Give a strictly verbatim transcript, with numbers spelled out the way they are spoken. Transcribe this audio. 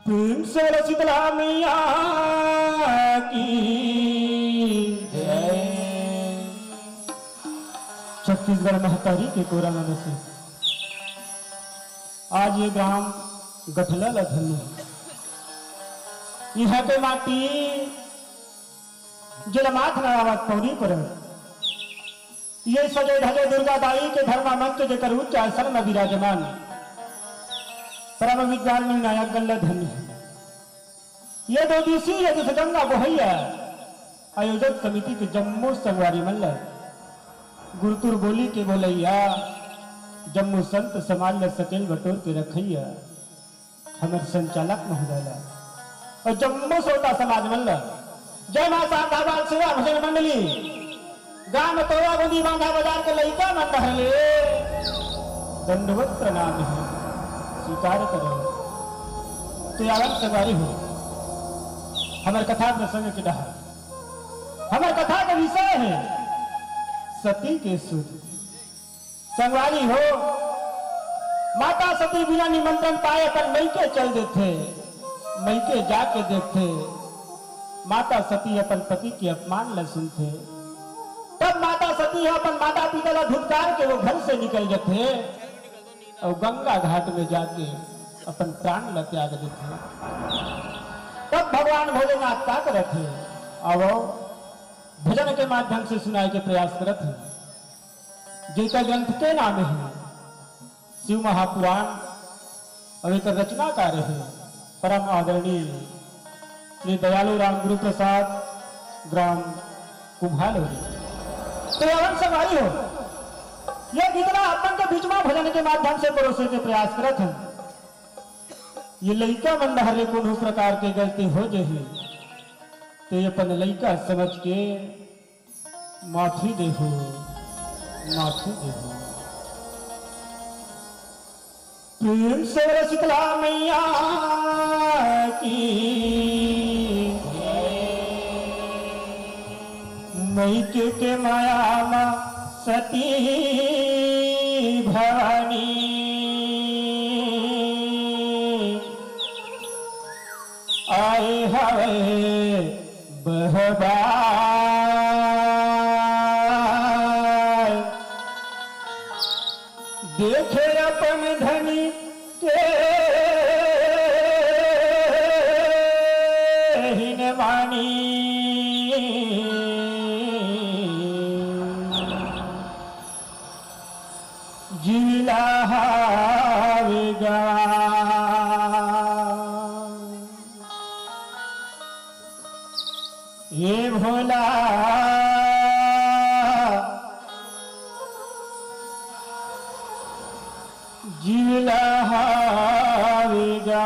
प्रेम से बोलो शीतला मैया की जय। छत्तीसगढ़ महतारी के कोरा मन से आज ये ग्राम गठला ला धन्य हे। इहाँ के माटी जेला माथ नवावत पौरी पर ये सजे धजे दुर्गा दाई के धर्मा मंच जेकर उच्च आसन में विराजमान परम विद्वान निर्णायक गल्ला धन्य हे। ये दो दिवसीय ये दिस गंगा बोहैया आयोजक समिति के जम्मो संगवारी मन ल गुरुतुर बोली के बोलैया, जम्मो संत समाज ल सकेल बटोर के रखैया, हमर संचालक महोदय ल अउ जम्मो श्रोता समाज मन ल जय मां शारदा बाल सेवा भजन मंडली। गांव में तोरा बूंदी बांधा बाजार के लइका मन डहर ले दंडवत प्रणाम हे, स्वीकार करो। तो आवत संगवारी हो, हमर कथा प्रसंग के डहर, हमर कथा के विषय हे सती के सुध। संगवारी हो, माता सती बिना निमंत्रण पाए अपन मइके चल देथे। मइके जाके देखथे, माता सती अपन पति के अपमान ल सुनथे। तब माता सती ह अपन माता पिता ल धुतकार के वो घर से निकल जथे अउ गंगा घाट में जाके अपन प्राण ल त्याग देथे। तब भगवान भोलेनाथ का करत हे, अउ भजन के माध्यम से सुनाए के प्रयास करत हे, जेकर ग्रंथ के नाम हे शिव महापुराण। अउ एकर रचनाकार हे परम आदरणीय श्री दयालु राम गुरु प्रसाद, ग्राम कुम्हालोरी। तो अवन संगवारी हो, ये गीत ला अपन के बीच में भजन के माध्यम से परोसे के प्रयास करत हन। ये लइका मन डहर ले कोनो प्रकार के गलती हो जही, तो ये अपन लइका समझ के माफी देहू, माफी देहू। प्रेम से बोलो शीतला मैया की। मइके के माया मा सती भवानी आए हवे बहबाय। देखे अपन धनी के हीन मानी। जीव ला हावेगा। हे भोला, जीव ला हावेगा।